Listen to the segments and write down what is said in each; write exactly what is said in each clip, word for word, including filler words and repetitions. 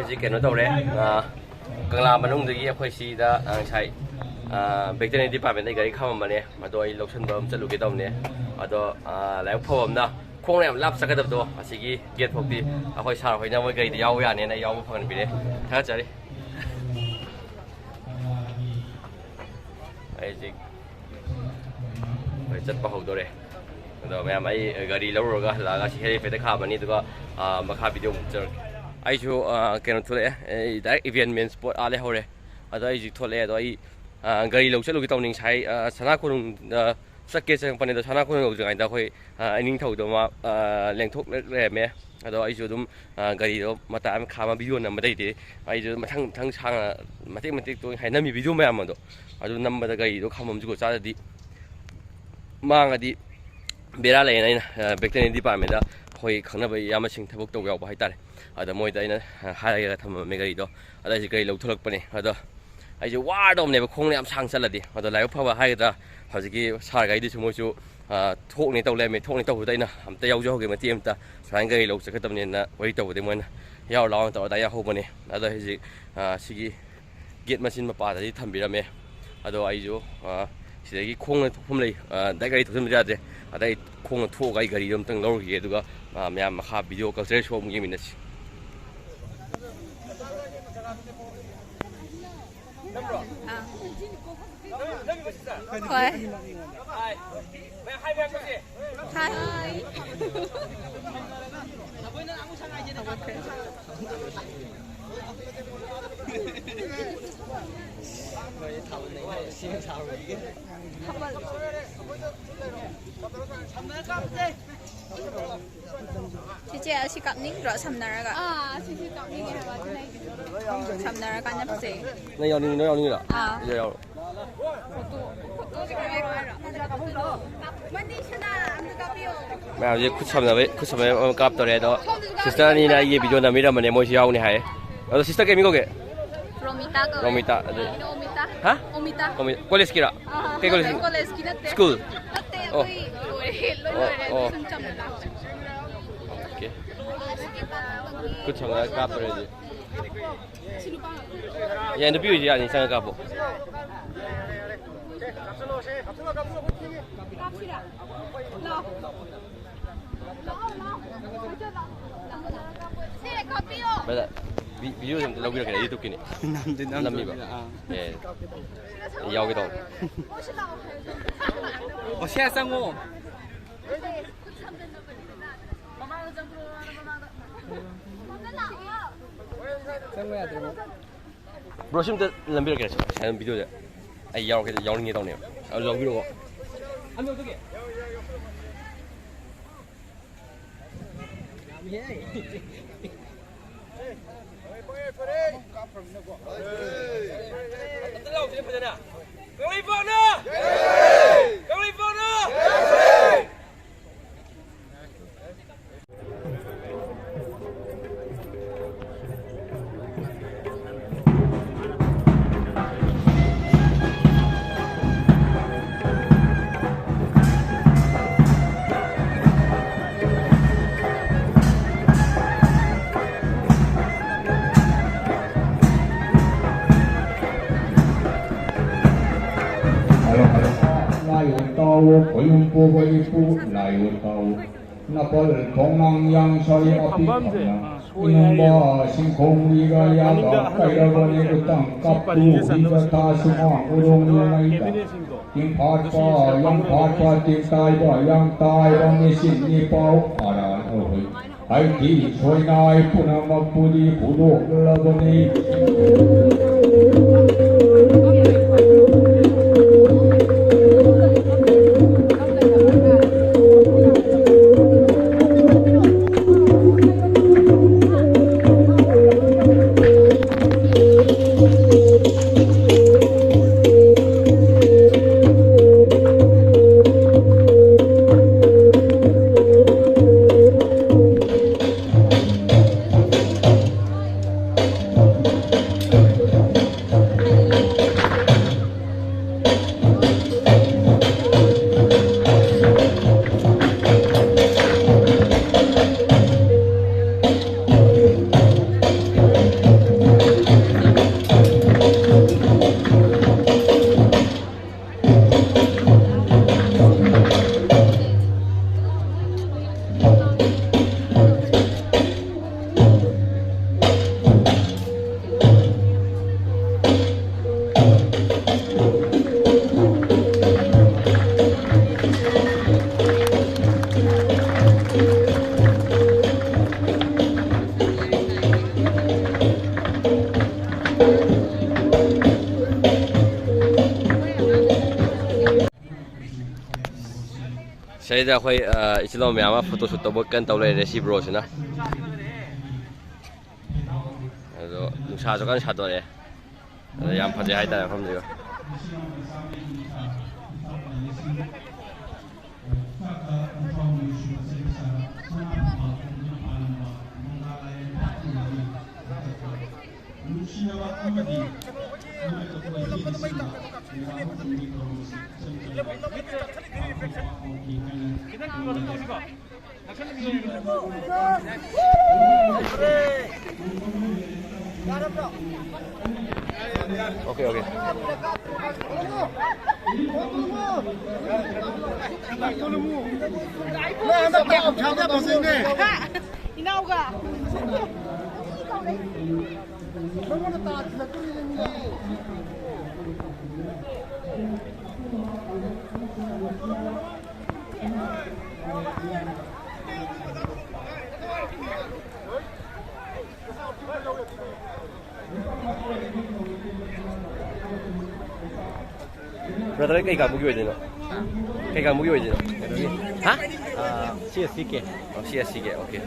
ꯍꯧꯖꯤꯛ ꯀꯩꯅꯣ ꯇꯧꯔꯦ, ꯑ, ꯀꯪꯂꯥ ꯃꯅꯨꯡꯗꯒꯤ ꯑꯩꯈꯣꯏ ꯁꯤꯗ, ꯑ, ꯉꯁꯥꯏ, ꯑ, ꯕꯦꯇꯅꯔꯤ ꯗꯤꯄꯥꯔꯠꯃꯦꯟꯗꯒꯤ ꯒꯥꯔꯤ ꯈꯥꯝꯃꯝꯕꯅꯦ, ꯑꯗꯣ ꯑꯩ ꯂꯧꯁꯤꯟꯕ ꯑꯃ ꯆꯠꯂꯨꯒꯦ ꯇꯧꯕꯅꯦ꯫ ꯑꯗꯣ, ꯑ, ꯂꯥꯏꯕꯛ ꯐꯕ ꯑꯃꯅ ꯈꯣꯡꯅ ꯌꯥꯝ ꯂꯥꯞ ꯆꯠꯀꯗꯕꯗꯣ ꯑꯁꯤꯒꯤ ꯒꯦꯠ ꯐꯥꯎꯗꯤ ꯑꯩꯈꯣꯏ ꯁꯥꯔ ꯍꯣꯏꯅ ꯃꯣꯏ ꯒꯥꯔꯤꯗ ꯌꯥꯎꯕ ꯌꯥꯅꯦꯅ ꯌꯥꯎꯕ ꯐꯪꯍꯟꯕꯤꯔꯦ꯫ ꯊꯥꯒꯠꯆꯔꯤ꯫ ꯑꯩ ꯍꯧꯖꯤꯛ ꯑꯩꯈꯣꯏ ꯆꯠꯄ ꯍꯧꯗꯣꯔꯦ꯫ ꯑꯗꯣ ꯃꯌꯥꯝ, ꯑꯩ ꯒꯥꯔꯤ ꯂꯧꯔꯨꯔꯒ ꯍꯜꯂꯛꯑꯒ ꯁꯤ ꯍꯦꯂꯤꯄꯦꯗꯇ ꯈꯥꯝꯃꯅꯤ, ꯑꯗꯨꯒ, ꯑ, ꯃꯈꯥ ꯚꯤꯗꯤꯑꯣ ꯑꯃꯨꯛ ꯆꯠꯂꯛꯀꯦ꯫ ꯑꯩꯁꯨ, ꯑ, ꯀꯩꯅꯣ ꯊꯣꯛꯂꯛꯑꯦ, ꯑꯩ ꯗꯥꯏꯔꯦꯛ ꯏꯚꯦꯟꯃꯦꯟ ꯁ꯭ꯄꯣꯠ ꯑꯥ ꯂꯩꯍꯧꯔꯦ꯫ ꯑꯗꯣ ꯑꯩ ꯍꯧꯖꯤꯛ ꯊꯣꯛꯂꯛꯑꯦ꯫ ꯑꯗꯣ ꯑꯩ, ꯑ, ꯒꯥꯔꯤ ꯂꯧ ꯆꯠꯂꯨꯒꯦ ꯇꯧꯅꯤ꯫ ꯉꯁꯥꯏ, ꯑ, ꯁꯅꯥ ꯀꯣꯅꯨꯡꯗ ꯆꯠꯀꯦ ꯆꯪꯉꯛꯄꯅꯦ꯫ ꯑꯗꯣ ꯁꯅꯥ ꯀꯣꯅꯨꯡ ꯌꯧꯗ꯭ꯔꯤꯉꯩꯗ ꯑꯩꯈꯣꯏ, ꯑ, ꯑꯩ ꯅꯤꯡꯊꯧꯗꯣ ꯃꯥ, ꯑ, ꯂꯦꯡꯊꯣꯛ ꯂꯩꯔꯝꯃꯦ꯫ ꯑꯗꯣ ꯑꯩꯁꯨ ꯑꯗꯨꯝ, ꯑ, ꯒꯥꯔꯤꯗꯣ ꯃꯇꯥꯏ ꯑꯃ ꯈꯥꯝꯃ ꯚꯤꯗꯤꯑꯣ ꯅꯝꯕꯗꯩꯗꯤ ꯑꯩꯁꯨ ꯃꯊꯪ ꯃꯊꯪ ꯁꯥꯡꯅ ꯃꯇꯦꯛ ꯃꯇꯦꯛꯇꯣ ꯍꯥꯏ ꯅꯝꯃꯤ ꯚꯤꯗꯤꯑꯣ ꯃꯌꯥꯝ ꯑꯗꯣ, ꯑꯗꯨ ꯅꯝꯕꯗ ꯒꯥꯔꯤꯗꯣ ꯈꯥꯝꯐꯝ ꯖꯨꯒꯣꯠ ꯆꯥꯗꯗꯤ ꯃꯥꯡꯉꯗꯤ ꯕꯦꯔꯥ ꯂꯩꯌꯦꯅ ꯑꯩꯅ, ꯑ, ꯕꯦꯇꯅꯔꯤ ꯗꯤꯄꯥꯔꯠꯃꯦꯟꯗ ꯑꯩꯈꯣꯏ ꯈꯪꯅꯕ ꯏꯌꯥꯝꯕꯁꯤꯡ ꯊꯕꯛ ꯇꯧꯕ ꯌꯥꯎꯕ ꯍꯥꯏꯇꯥꯔꯦ꯫ ꯑꯗ ꯃꯣꯏꯗ ꯑꯩꯅ, ꯑ, ꯍꯥꯏꯔꯒ ꯊꯝꯃꯝꯃꯦ ꯒꯥꯔꯤꯗꯣ꯫ ꯑꯗ ꯑꯩꯁꯦ ꯒꯥꯔꯤ ꯂꯧꯊꯣꯔꯛꯄꯅꯦ꯫ ꯑꯗꯣ ꯑꯩꯁꯦ ꯋꯥꯔꯗꯧꯕꯅꯦꯕ ꯈꯣꯡꯅ ꯌꯥꯝ ꯁꯥꯡ ꯆꯠꯂꯗꯤ꯫ ꯑꯗꯣ ꯂꯥꯏꯕꯛ ꯐꯕ ꯍꯥꯏꯒꯗ꯭ꯔꯥ, ꯍꯧꯖꯤꯛꯀꯤ ꯁꯥꯔ ꯒꯥꯔꯤꯗꯨꯁꯨ ꯃꯣꯏꯁꯨ, ꯑ, ꯊꯣꯛꯅꯤ ꯇꯧ ꯂꯩꯔꯝꯃꯦ꯫ ꯊꯣꯛꯅꯤ ꯇꯧꯕꯗ ꯑꯩꯅ ꯑꯝꯇ ꯌꯥꯎꯖꯍꯧꯒꯦ ꯃꯇꯦꯛ ꯑꯝꯇ, ꯁꯨꯃꯥꯏꯅ ꯒꯥꯔꯤ ꯂꯧ ꯆꯠꯀꯗꯕꯅꯤꯅ ꯋꯥꯔꯤ ꯇꯧꯕꯗꯩ ꯃꯣꯏꯅ ꯌꯥꯎꯔ ꯂꯥꯛꯑꯣꯅ ꯇꯧꯔ ꯑꯗꯥꯏ ꯌꯥꯎꯍꯧꯕꯅꯦ꯫ ꯑꯗꯣ ꯍꯧꯖꯤꯛ, ꯑ, ꯁꯤꯒꯤ ꯒꯦꯠ ꯃꯆꯤꯟ ꯃꯄꯥꯗꯗꯤ ꯊꯝꯕꯤꯔꯝꯃꯦ꯫ ꯑꯗꯣ ꯑꯩꯁꯨ, ꯑ, ꯁꯤꯗꯒꯤ ꯈꯣꯡꯅ ꯊꯣꯛꯐꯝ ꯂꯩ, ꯑ, ꯗꯥꯏꯔꯦꯛ ꯒꯥꯔꯤ ꯊꯧꯖꯤꯟꯕ ꯌꯥꯗ꯭ꯔꯦ꯫ ꯑꯗ ꯑꯩ ꯈꯣꯡꯅ ꯊꯣꯛꯑꯒ ꯑꯩ ꯒꯥꯔꯤꯗꯣ ꯑꯝꯇꯪ ꯂꯧꯔꯨꯈꯤꯒꯦ, ꯑꯗꯨꯒ, ꯑ, ꯃꯌꯥꯝ ꯃꯈꯥ ꯚꯤꯗꯤꯑꯣ ꯀꯜꯆꯔꯦꯜ ꯁꯣ ꯑꯃꯨꯛ ꯌꯦꯡꯃꯤꯟꯅꯁꯤ꯫ ꯑꯥ꯫ ꯍꯣꯏ꯫ ꯍꯥꯏ꯫ ꯆꯤꯆꯦ, ꯑꯁꯤ ꯀꯥꯞꯅꯤꯡꯗ꯭ꯔꯣ, ꯁꯝꯅꯔꯒ? ꯑꯥ, ꯑꯁꯤꯁꯨ ꯀꯥꯞꯅꯤꯡꯉꯦ ꯍꯥꯏꯕ, ꯑꯗꯨꯅ ꯑꯩꯁꯦ ꯁꯝꯅꯔꯀꯥꯟꯗ ꯐꯖꯩ꯫ ꯅꯪ ꯌꯥꯎꯅꯤꯡ-, ꯅꯪ ꯌꯥꯎꯅꯤꯡꯉꯤꯔꯣ? ꯑꯥ꯫ ꯌꯥꯎ, ꯌꯥꯎ꯫ ꯐꯣꯇꯣ, ꯐꯣꯇꯣꯁꯦ ꯀꯃꯥꯏꯅ ꯀꯥꯞꯄꯤꯔꯣ? ꯃꯅꯤ ꯁꯅꯥ ꯑꯝꯇ ꯀꯥꯞꯄꯤꯌꯣ꯫ ꯃꯌꯥꯝꯁꯦ ꯈꯨꯠ ꯁꯝꯅꯕꯩ, ꯈꯨꯠ ꯁꯝꯅꯕꯩ ꯑꯃ ꯀꯥꯞꯇꯧꯔꯦ, ꯑꯗꯣ ꯁꯣꯝꯗꯁꯨ ꯀꯥꯞꯄꯤꯌꯣ꯫ ꯁꯤꯁꯇꯔ ꯑꯅꯤꯅ ꯑꯩꯒꯤ ꯚꯤꯗꯤꯑꯣ ꯅꯝꯕꯤꯔꯝꯕꯅꯦ, ꯃꯣꯏꯁꯨ ꯌꯥꯎꯅꯤ ꯍꯥꯏ꯫ ꯑꯗꯣ ꯁꯤꯁꯇꯔ ꯀꯩ ꯃꯤꯡ ꯀꯧꯒꯦ? ꯔꯣꯃꯤꯇꯥ ꯀꯧꯋꯦ꯫ ꯔꯣꯃꯤꯇꯥ, ꯑꯗꯨ ꯑꯩꯅ ꯑꯣꯃꯤꯇꯥ꯫ ꯍꯥ? ꯑꯣꯃꯤꯇꯥ꯫ ꯑꯣꯃꯤ-, ꯀꯣꯂꯦꯖꯀꯤꯔꯥ? ꯑꯥ, ꯀꯩ ꯀꯣꯂꯦꯖ? ꯀꯣꯂꯦꯖꯀꯤ ꯅꯠꯇꯦ꯫ ꯁ꯭ꯀꯨꯜ? ꯅꯠꯇꯦ, ꯑꯣ꯫ ꯑꯩꯈꯣꯏ ꯂꯣꯏꯔꯦ, ꯂꯣꯏ ꯑꯣ, ꯂꯣꯏꯔꯦ, ꯑꯣ꯫ ꯑꯗꯨ ꯁꯨꯝ ꯆꯝꯅ ꯂꯥꯛꯄ꯫ ꯑꯣꯀꯦ꯫ ꯈꯨꯠ ꯁꯝꯅꯔ ꯀꯥꯞꯇꯣꯔꯦ ꯍꯧꯖꯤꯛ꯫ ꯌꯥꯏ, ꯅꯨꯄꯤ ꯑꯣꯏꯁꯨ ꯌꯥꯅꯤ, ꯆꯪꯉ ꯀꯥꯞꯄꯣ꯫ ꯕ꯭ꯔꯗꯔ, ꯚꯤ-, ꯚꯤꯗꯤꯑꯣꯁꯦ ꯑꯝꯇ ꯂꯧꯕꯤꯔꯛꯀꯦꯔꯥ? ꯌꯨꯇ꯭ꯌꯨꯕꯀꯤꯅꯤ꯫ ꯅꯝꯗꯤ ꯅꯝꯗꯣꯏꯅꯦ, ꯅꯝꯃꯤꯕ? ꯑꯥ꯫ ꯑꯦ, ꯌꯥꯎꯒꯦ ꯇꯧꯅꯤ꯫ ꯑꯣ, ꯁꯦ, ꯆꯪꯉꯣ꯫ ꯆꯪꯕ ꯌꯥꯗ꯭ꯔꯕꯣ? ꯕ꯭ꯔꯣ, ꯁꯤ ꯑꯝꯇ ꯅꯝꯕꯤꯔꯛꯀꯦꯔꯥ? ꯁꯤ ꯁꯥꯏꯂꯦꯟ ꯚꯤꯗꯤꯑꯣꯁꯦ ꯑꯩ ꯌꯥꯎꯔꯛꯀꯦ, ꯌꯥꯎꯅꯤꯡꯉꯦ ꯇꯧꯅꯦꯕ꯫ ꯑꯗꯨ ꯂꯧꯕꯤꯔꯛꯑꯣ꯫ ꯂꯥꯏ ꯑꯣꯏ ꯇꯥꯎꯑꯣ, ꯈꯣꯏꯔꯨꯝ ꯄꯨꯕ ꯏꯄꯨ ꯂꯥꯏ ꯑꯣꯏ ꯇꯥꯎꯑꯣ꯫ ꯅꯥꯄꯜ ꯈꯣꯡꯅꯥꯡ ꯌꯥꯡꯁꯥꯏ ꯑꯄꯤꯛ ꯐꯝꯅ ꯏꯅꯨꯡꯕ ꯁꯤꯡꯈꯣꯡ ꯂꯤꯒ ꯌꯥꯒ ꯀꯩꯔꯕꯅꯦ ꯎꯇꯪ ꯀꯞꯄꯨ ꯍꯤꯒ ꯊꯥ ꯁꯨꯃꯥꯡ ꯎꯔꯣꯡ ꯌꯦꯡꯉꯩꯗ ꯇꯤꯡꯐꯥꯠꯄ ꯌꯥꯡꯐꯥꯠꯄ ꯇꯤꯡꯇꯥꯏꯕ ꯌꯥꯡꯇꯥꯏꯕ ꯃꯦꯆꯤꯟ ꯅꯤꯄꯥꯎ ꯑꯔꯥꯟ ꯑꯍꯣꯏ ꯍꯥꯏꯗꯤ ꯁꯣꯏꯅꯥꯏ ꯄꯨꯝꯅꯃꯛꯄꯨꯗꯤ ꯐꯨꯗꯣꯛꯂꯕꯅꯤ꯫ ꯁꯤꯗꯩꯗ ꯑꯩꯈꯣꯏ, ꯑ, ꯏꯆꯤꯜ ꯏꯅꯥꯎ ꯃꯌꯥꯝ ꯑꯃ photo shoot ꯇꯧꯕ ꯀꯟꯅ ꯇꯧ ꯂꯩꯔꯦ ꯁꯤ bro ꯁꯤꯅ꯫ ꯑꯗꯣ ꯅꯨꯡꯁꯥꯁꯨ ꯀꯟꯅ ꯁꯥꯗꯣꯔꯛꯑꯦ꯫ ꯑꯗꯣ ꯌꯥꯝ ꯐꯖꯩ ꯍꯥꯏꯇꯥꯔꯦ ꯃꯐꯝꯁꯤꯒ꯫ Okay, okay. ꯏꯅꯥꯎꯒ꯫ Brother, ꯀꯩ ꯀꯥꯡꯕꯨꯒꯤ ꯑꯣꯏꯗꯣꯏꯅꯣ? ꯀꯩ ꯀꯥꯡꯕꯨꯒꯤ ꯑꯣꯏꯗꯣꯏꯅꯣ? ꯍꯥ? ꯑꯥ, ꯁꯤ ꯑꯦꯁ ꯁꯤ ꯀꯦ꯫ ꯑꯣ, ꯁꯤ ꯑꯦꯁ ꯁꯤ ꯀꯦ, okay꯫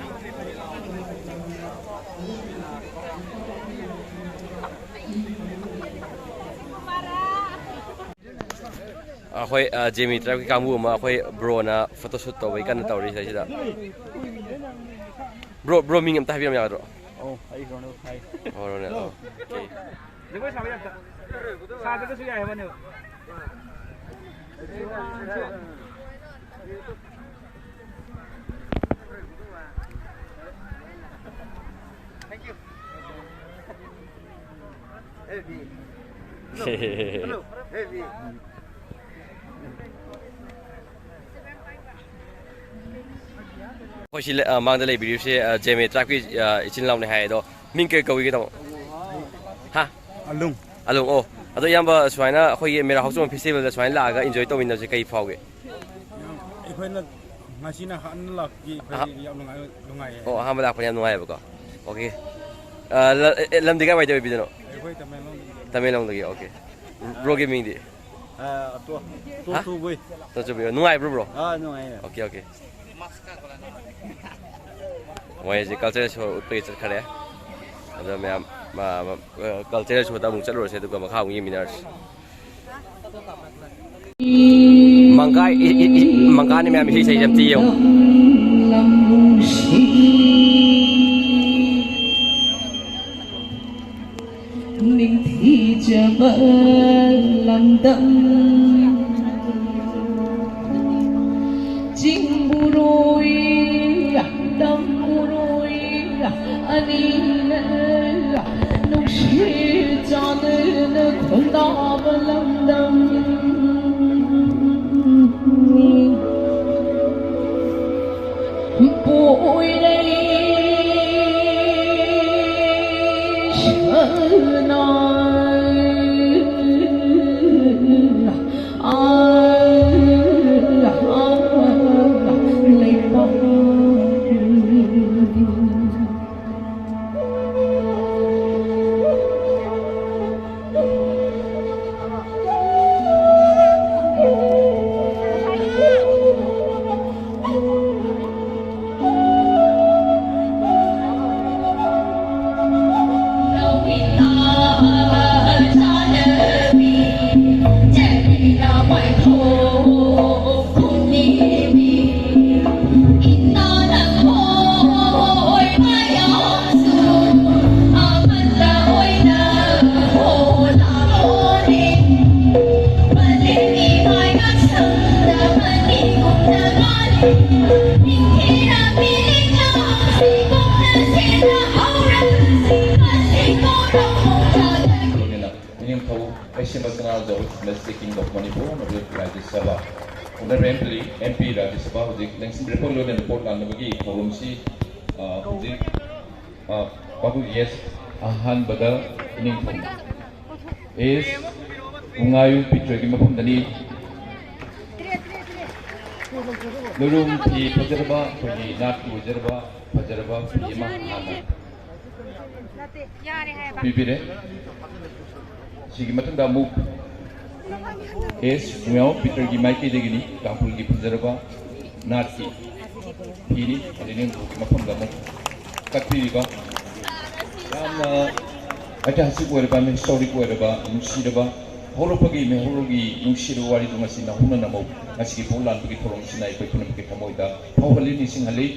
ꯑꯩꯈꯣꯏ, ꯑ, ꯖꯦꯃꯤ tribe ꯀꯤ ꯀꯥꯡꯕꯨ ꯑꯃ ꯑꯩꯈꯣꯏ bro ꯅ photo shoot ꯇꯧꯕꯩ ꯀꯟꯅ ꯇꯧꯔꯤ ꯁꯤꯗꯩꯁꯤꯗ꯫ Bro, bro, ꯃꯤꯡ ꯑꯝꯇ ꯍꯥꯏꯕꯤꯔꯝ ꯌꯥꯒꯗ꯭ꯔꯣ? ꯑꯣ, ꯑꯩ ꯔꯣꯅꯦꯜ ꯍꯥꯏ꯫ ꯑꯣ, ꯔꯣꯅꯦꯜ, ꯑꯣ, okay꯫ ꯖꯒꯣꯏ ꯁꯥꯕ ꯌꯥꯝ ꯇ-, ꯁꯥꯗ꯭ꯔꯒꯁꯨ ꯌꯥꯏ ꯍꯥꯏꯕꯅꯦꯕ꯫ Thank you꯫ ꯑꯩꯈꯣꯏ ꯁꯤ ꯂꯩ-, ꯑ, ꯃꯥꯡꯗ ꯂꯩꯕꯤꯔꯤꯕꯁꯦ, ꯑ, ꯖꯦꯃꯦ tribe ꯀꯤ, ꯑ, ꯏꯆꯤꯟ ꯏꯅꯥꯎꯅꯤ ꯍꯥꯏ꯫ ꯑꯗꯣ ꯃꯤꯡ ꯀꯩ ꯀꯧꯏꯒꯦ, ꯇꯥꯃꯣ? ꯍꯥ? ꯑꯂꯨꯡ꯫ ꯑꯂꯨꯡ, ꯑꯣ꯫ ꯑꯗꯣ ꯏꯌꯥꯝꯕ, ꯁꯨꯃꯥꯏꯅ ꯑꯩꯈꯣꯏꯒꯤ ꯃꯦꯔꯥ ꯍꯥꯎꯆꯣꯡ festival ꯗ ꯁꯨꯃꯥꯏꯅ ꯂꯥꯛꯑꯒ enjoy ꯇꯧꯃꯤꯟꯅꯕꯁꯦ ꯀꯔꯤ ꯐꯥꯎꯒꯦ? ꯑꯩꯈꯣꯏꯅ ꯉꯁꯤꯅ ꯑꯍꯥꯟꯕ ꯂꯥꯛꯄꯒꯤ ꯑꯩꯈꯣꯏ ꯑꯍ-, ꯌꯥꯝ ꯅꯨꯡꯉꯥꯏ, ꯅꯨꯡꯉꯥꯏꯌꯦ꯫ ꯑꯣ, ꯑꯍꯥꯟꯕ ꯂꯥꯛꯄꯅ ꯌꯥꯝ ꯅꯨꯡꯉꯥꯏꯌꯦꯕꯀꯣ꯫ Okay꯫ ꯑ, ꯂ-, ꯑꯦ, ꯂꯝꯗꯤ ꯀꯥꯏꯋꯥꯏꯗ ꯑꯣꯏꯕꯤꯗꯣꯏꯅꯣ? ꯑꯩꯈꯣꯏ ꯇꯃꯦꯡꯂꯣꯡꯗꯒꯤ꯫ ꯇꯃꯦꯡꯂꯣꯡꯗꯒꯤ, okay꯫ Bro ꯒꯤ ꯃꯤꯡꯗꯤ? ꯑ, ꯇꯣ-, ꯍꯥ? ꯇꯣꯆꯨꯕꯩ꯫ ꯇꯣꯆꯨꯕꯩ꯫ ꯅꯨꯡꯉꯥꯏꯕ꯭ꯔꯣ, ꯕ꯭ꯔꯣ? ꯑꯥ, ꯅꯨꯡꯉꯥꯏꯌꯦ꯫ Okay, okay. ꯃꯣꯏ ꯍꯧꯖꯤꯛ cultural show ꯎꯠꯄꯒꯤ ꯆꯠꯈ꯭ꯔꯦ꯫ ꯑꯗꯣ ꯃꯌꯥꯝ, ꯃ-, ꯃ-, ꯑ, cultural showꯗ ꯑꯃꯨꯛ ꯆꯠꯂꯨꯔꯁꯦ, ꯑꯗꯨꯒ ꯃꯈꯥ ꯑꯃꯨꯛ ꯌꯦꯡꯃꯤꯟꯅꯔꯁꯤ꯫ ꯃꯪꯀꯥ, ꯏ-, ꯏ-, ꯏ-, ꯃꯪꯀꯥꯅꯤ ꯃꯌꯥꯝ ꯏꯁꯩ ꯁꯛꯏꯁꯦ ꯑꯝꯇ ꯌꯦꯡꯉꯨ꯫ ꯅꯤꯡꯊꯤꯖꯕ ꯂꯝꯗꯝ꯫ ꯆꯤꯡꯕꯨꯔꯣꯏ, ꯇꯝꯕꯨꯔꯣꯏ, ꯑꯅꯤꯅ ꯅꯨꯡꯁꯤ ꯆꯥꯟꯅꯅ ꯈꯨꯟꯗꯥꯕ ꯂꯝꯗꯝ꯫ ꯄꯣꯏꯔꯩ ꯁꯅꯥ ꯑꯥ ꯂꯩꯄꯥꯛ꯫ ꯂꯣꯏꯅꯅ ꯏꯅꯤꯡꯊꯧ Leishemba Sanaraja of majestic king of Manipur, honourable Rajya Sabha, honourable M P ꯔꯥꯖ꯭ꯌ ꯁꯚꯥ ꯍꯧꯖꯤꯛ ꯂꯦꯡꯁꯤꯟꯕꯤꯔꯛꯄ ꯂꯣꯏꯅꯅ ꯄꯣꯠ ꯂꯥꯟꯅꯕꯒꯤ ꯊꯧꯔꯝꯁꯤ, ꯑ, ꯍꯧꯖꯤꯛ, ꯑ, ꯄꯥꯕꯨꯡ ꯌꯦꯁ ꯑꯍꯥꯟꯕꯗ ꯏꯅꯤꯡꯊꯧ ꯑꯦꯁ ꯄꯨꯡꯉꯥꯌꯨ ꯄꯤꯇ꯭ꯔꯒꯤ ꯃꯐꯝꯗꯅꯤ꯫ ꯅꯨꯔꯨꯝ ꯐꯤ ꯐꯖꯔꯕ, ꯑꯩꯈꯣꯏꯒꯤ ꯅꯥꯠꯀꯤ ꯑꯣꯏꯖꯔꯕ ꯐꯖꯔꯕ ꯐꯤ ꯑꯃ ꯍꯥꯟꯅ ꯄꯤꯕꯤꯔꯦ꯫ ꯁꯤꯒꯤ ꯃꯊꯪꯗ ꯑꯃꯨꯛ ꯑꯦꯁ ꯃꯨꯌꯥꯎ ꯄꯤꯇꯔꯒꯤ ꯃꯥꯏꯀꯩꯗꯒꯤꯅꯤ, ꯇꯥꯡꯈꯨꯜꯒꯤ ꯐꯖꯔꯕ ꯅꯥꯠꯀꯤ ꯐꯤꯅꯤ, ꯑꯗꯩ ꯅꯤꯡꯊꯧꯒꯤ ꯃꯐꯝꯗ ꯑꯃꯨꯛ ꯀꯠꯄꯤꯔꯤꯕ ꯌꯥꯝꯅ ꯏꯇꯤꯍꯥꯁꯤꯛ ꯑꯣꯏꯔꯕ, ꯍꯤꯁꯇꯣꯔꯤꯛ ꯑꯣꯏꯔꯕ, ꯅꯨꯡꯁꯤꯔꯕ ꯍꯧꯔꯛꯄꯒꯤ ꯃꯩꯍꯧꯔꯣꯜꯒꯤ ꯅꯨꯡꯁꯤꯔꯕ ꯋꯥꯔꯤꯗꯨ ꯉꯁꯤ ꯅꯧꯍꯧꯅꯅ ꯑꯃꯨꯛ ꯉꯁꯤꯒꯤ ꯐꯧ ꯂꯥꯟꯕꯒꯤ ꯊꯧꯔꯝ ꯑꯁꯤꯅ ꯑꯩꯈꯣꯏ ꯄꯨꯝꯅꯃꯛꯀꯤ ꯊꯃꯣꯏꯗ ꯐꯥꯎꯍꯜꯂꯤ, ꯅꯤꯡꯁꯤꯡꯍꯜꯂꯤ꯫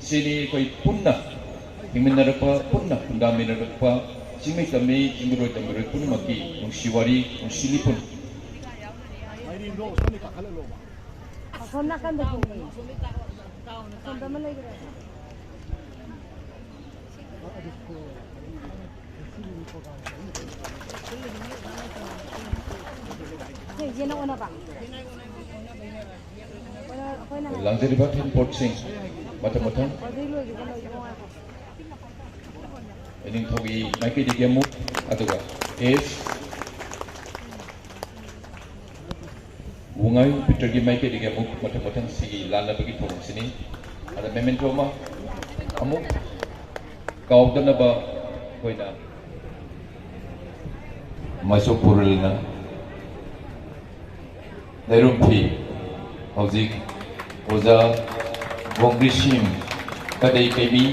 ꯁꯤꯅꯤ ꯑꯩꯈꯣꯏ ꯄꯨꯟꯅ ꯍꯤꯡꯃꯤꯟꯅꯔꯛꯄ, ꯄꯨꯟꯅ ꯈꯨꯟꯗꯥꯃꯤꯟꯅꯔꯛꯄ ꯆꯤꯡꯃꯤ ꯇꯝꯃꯤ, ꯆꯤꯡꯃꯤꯔꯣꯏ ꯇꯝꯃꯤꯔꯣꯏ ꯄꯨꯝꯅꯃꯛꯀꯤ ꯅꯨꯡꯁꯤ ꯋꯥꯔꯤ, ꯅꯨꯡꯁꯤ ꯂꯤꯄꯨꯟ꯫ ꯑꯁꯣꯝ ꯅꯥꯀꯟꯗꯒꯤꯅꯦ꯫ ꯑꯁꯣꯝꯗ ꯑꯃ ꯂꯩꯈ꯭ꯔꯦ꯫ ꯁꯦ, ꯌꯦꯟꯅ ꯑꯣꯟꯅꯕ꯫ ꯑꯩꯈꯣꯏꯅ, ꯑꯩꯈꯣꯏꯅ ꯂꯥꯡꯖꯔꯤꯕ ꯐꯦꯟ ꯄꯣꯠꯁꯤꯡ ꯃꯊꯪ ꯃꯊꯪ ꯑꯗꯨꯗꯩ ꯂꯣꯏꯈꯤꯕ ꯂꯣꯏꯈꯤꯕ ꯉꯥꯏꯈꯣ꯫ ꯅꯤꯡꯊꯧꯒꯤ ꯃꯥꯏꯀꯩꯗꯒꯤ ꯑꯃꯨꯛ, ꯑꯗꯨꯒ ꯑꯦꯁ ꯋꯨꯉꯥꯏ ꯄꯤꯇꯔꯒꯤ ꯃꯥꯏꯀꯩꯗꯒꯤ ꯑꯃꯨꯛ ꯃꯊꯪ ꯃꯊꯪ ꯁꯤꯒꯤ ꯂꯥꯟꯅꯕꯒꯤ ꯊꯧꯔꯝꯁꯤꯅꯤ꯫ ꯑꯗ ꯃꯦꯃꯦꯟꯇꯣ ꯑꯃ ꯑꯃꯨꯛ ꯀꯥꯎꯗꯅꯕ ꯑꯩꯈꯣꯏꯅ ꯃꯥꯏꯁꯣꯛ ꯄꯨꯔꯦꯜꯅ ꯂꯩꯔꯨꯝ ꯐꯤ ꯍꯧꯖꯤꯛ ꯑꯣꯖꯥ ꯒꯣꯡꯒ꯭ꯔꯤꯁꯤꯝ ꯀꯗꯩ ꯀꯩꯕꯤ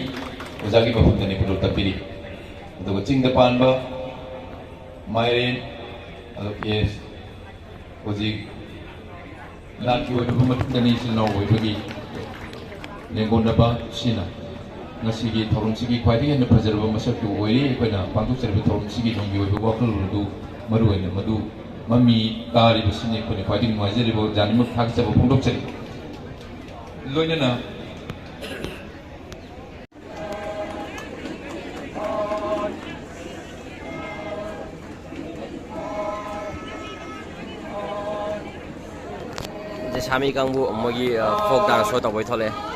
ꯑꯣꯖꯥꯒꯤ ꯃꯐꯝꯗꯅꯤ ꯈꯨꯗꯣꯜ ꯇꯝꯕꯤꯔꯤ꯫ ꯑꯗꯨꯒ ꯆꯤꯡꯗ ꯄꯥꯟꯕ ꯃꯥꯏꯔꯦꯟ, ꯑꯗꯨ ꯑꯦꯁ ꯍꯧꯖꯤꯛ ꯅꯥꯠꯀꯤ ꯑꯣꯏꯕ ꯃꯇꯨꯡꯗꯅꯤ, ꯏꯆꯤꯜ ꯏꯅꯥꯎ ꯑꯣꯏꯕꯒꯤ ꯂꯦꯡꯒꯣꯟꯅꯕ ꯁꯤꯅ ꯉꯁꯤꯒꯤ ꯊꯧꯔꯝꯁꯤꯒꯤ ꯈ꯭ꯋꯥꯏꯗꯒꯤ ꯍꯦꯟꯅ ꯐꯖꯔꯕ ꯃꯁꯛꯇꯨ ꯑꯣꯏꯔꯤ꯫ ꯑꯩꯈꯣꯏꯅ ꯄꯥꯡꯊꯣꯛꯆꯔꯤꯕ ꯊꯧꯔꯝꯁꯤꯒꯤ ꯅꯨꯡꯒꯤ ꯑꯣꯏꯕ ꯋꯥꯈꯜꯂꯣꯟ ꯑꯗꯨ ꯃꯔꯨ ꯑꯣꯏꯅ ꯃꯗꯨ ꯃꯃꯤ ꯇꯥꯔꯤꯕꯁꯤꯅꯤ ꯑꯩꯈꯣꯏꯅ ꯈ꯭ꯋꯥꯏꯗꯒꯤ ꯅꯨꯡꯉꯥꯏꯖꯔꯤꯕ ꯑꯣꯖꯥꯅꯤꯃꯛ ꯊꯥꯒꯠꯆꯕ ꯐꯣꯡꯗꯣꯛꯆꯔꯤ꯫ ꯂꯣꯏꯅꯅ ꯖꯦꯁꯥꯃꯤ ꯀꯥꯡꯕꯨ ꯃꯣꯏꯒꯤ, ꯑ, ꯐꯣꯛ ꯗꯥꯟꯁ ꯁꯣ ꯇꯧꯕꯩ ꯊꯣꯛꯂꯛꯑꯦ꯫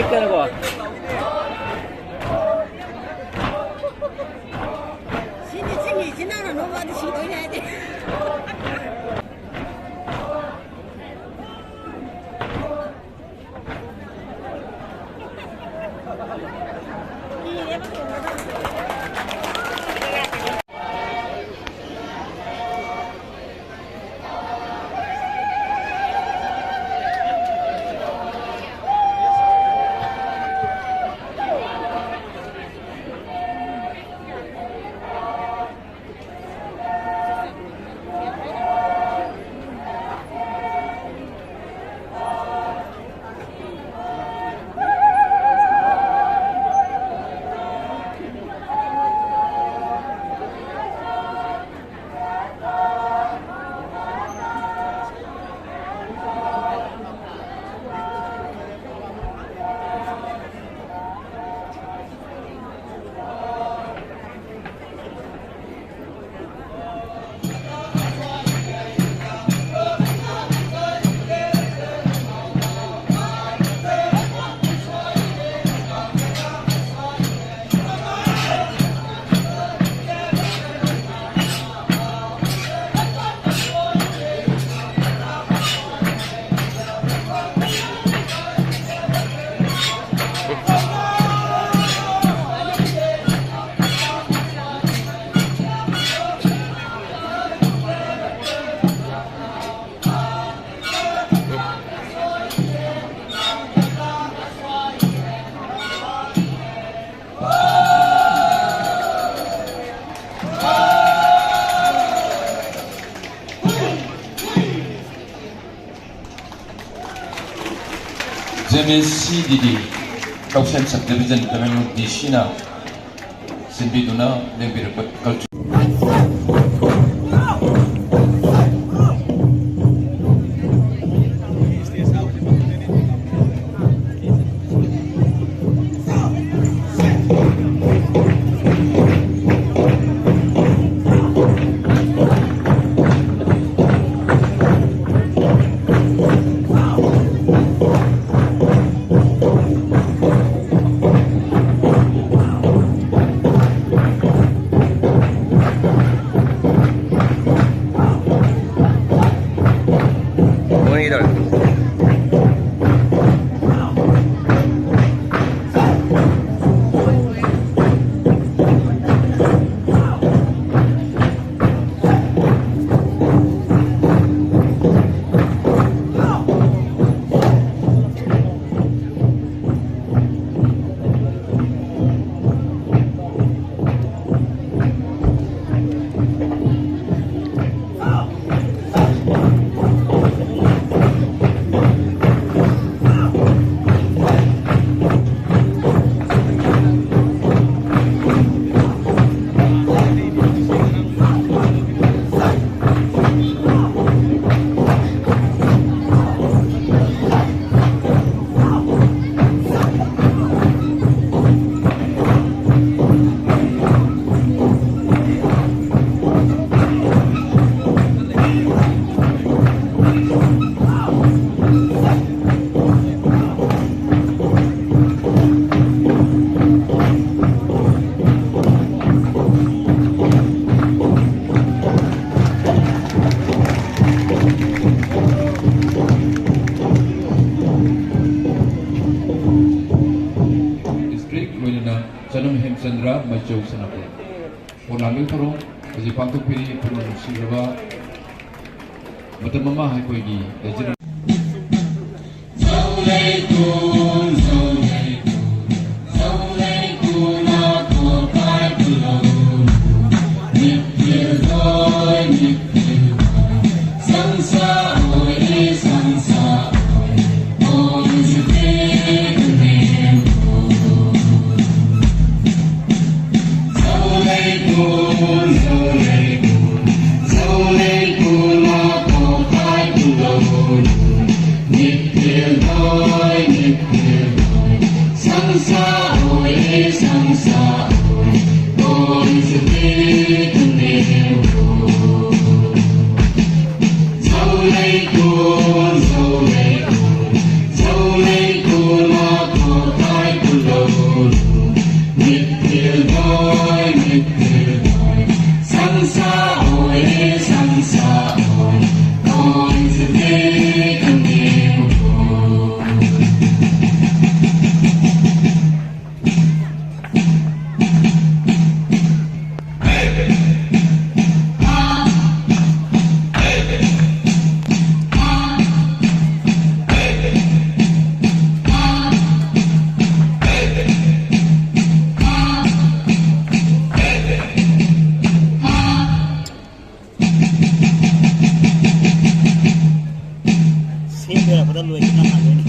ꯀꯩꯅꯣꯀꯣ꯫ ꯖꯦꯃꯤꯁ ꯁꯤ ꯗꯤ ꯗꯤ, ꯂꯧꯁꯦꯝ ꯁꯕ ꯗꯤꯕꯤꯖꯟ, ꯇꯃꯦꯡꯂꯣꯡ ꯗꯤ ꯁꯤꯅ ꯁꯤꯟꯕꯤꯗꯨꯅ ꯂꯦꯡꯕꯤꯔꯛꯄ culture꯫ District ꯂꯣꯏꯅꯅ ꯆꯅꯝ ꯍꯦꯝꯆꯟꯗ꯭ꯔ, ꯃꯩꯆꯧ ꯁꯅꯥꯄꯨꯔ꯫ ꯄꯣꯂꯥꯡꯒꯤ ꯊꯧꯔꯝ ꯍꯧꯖꯤꯛ ꯄꯥꯡꯊꯣꯛꯄꯤꯔꯤ꯫ ꯄꯨꯛꯅꯤꯡ ꯅꯨꯡꯁꯤꯔꯕ ꯃꯇꯝ ꯑꯃ ꯑꯩꯈꯣꯏꯒꯤ ꯂꯩꯖꯔꯝ- ꯁꯦꯝ ꯂꯣꯏꯔꯛꯄꯗ ꯂꯣꯏꯈꯤꯕꯅ ꯍꯥꯟꯗꯣꯏꯅꯤ꯫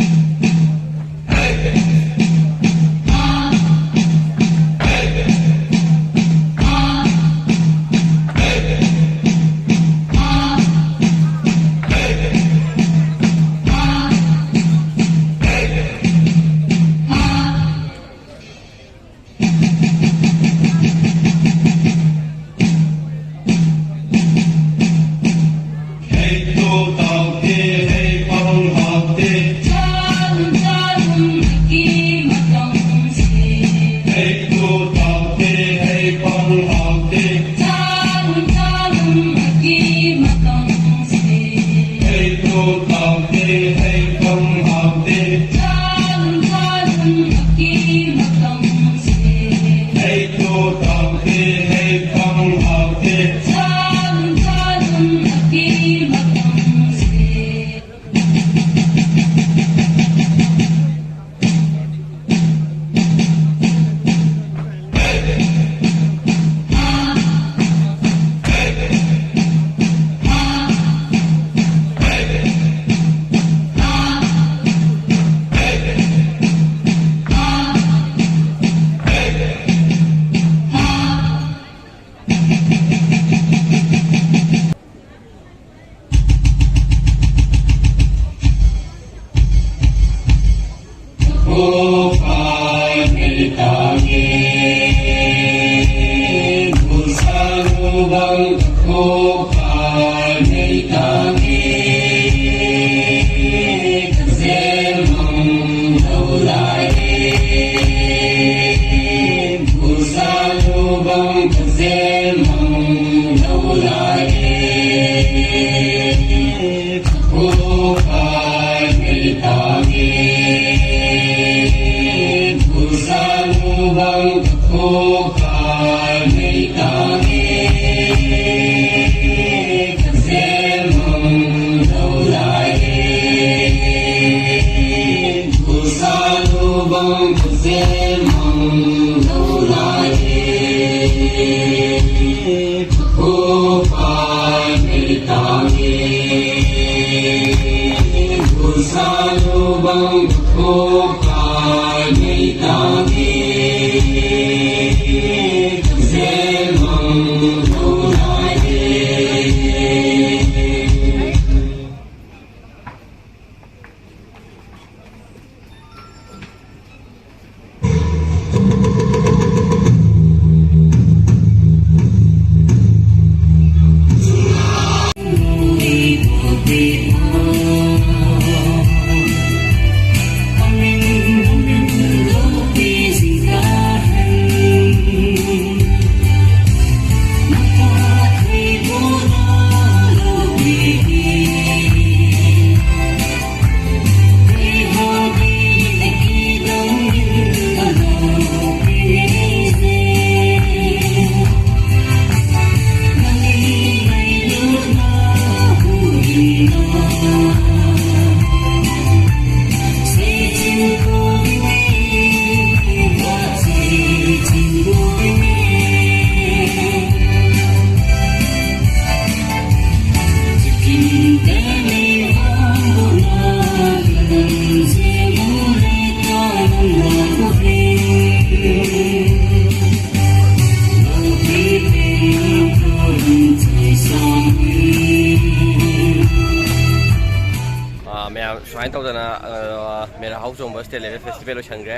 ꯁꯨꯃꯥꯏꯅ ꯇꯧꯗꯅ, ꯑ, ꯃꯦꯔꯥ ꯍꯥꯎ ꯆꯣꯡꯕ State Level Festival ꯂꯣꯏꯁꯟꯈ꯭ꯔꯦ꯫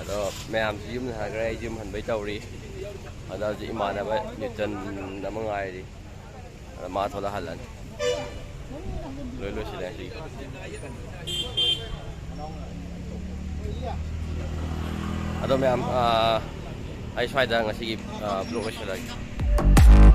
ꯑꯗꯣ ꯃꯌꯥꯝꯁꯤ ꯌꯨꯝꯗ ꯍꯟꯈ꯭ꯔꯦ, ꯑꯩ ꯌꯨꯝ ꯍꯟꯕꯩ ꯇꯧꯔꯤ꯫ ꯑꯗꯣ ꯍꯧꯖꯤꯛ ꯏꯃꯥꯟꯅꯕ ꯅ꯭ꯌꯨꯇꯟ ꯑꯃ ꯉꯥꯏꯔꯤ꯫ ꯑꯗꯣ ꯃꯥ ꯊꯣꯛꯂꯛꯍꯜꯂꯅꯤ꯫ ꯂꯣꯏ ꯂꯣꯏꯁꯤꯜꯂꯦ ꯉꯁꯤꯒꯤ꯫ ꯑꯗꯣ ꯃꯌꯥꯝ, ꯑ, ꯑꯩ ꯁ꯭ꯋꯥꯏꯗ ꯉꯁꯤꯒꯤ, ꯑ, vlog ꯂꯣꯏꯁꯤꯜꯂꯒꯦ꯫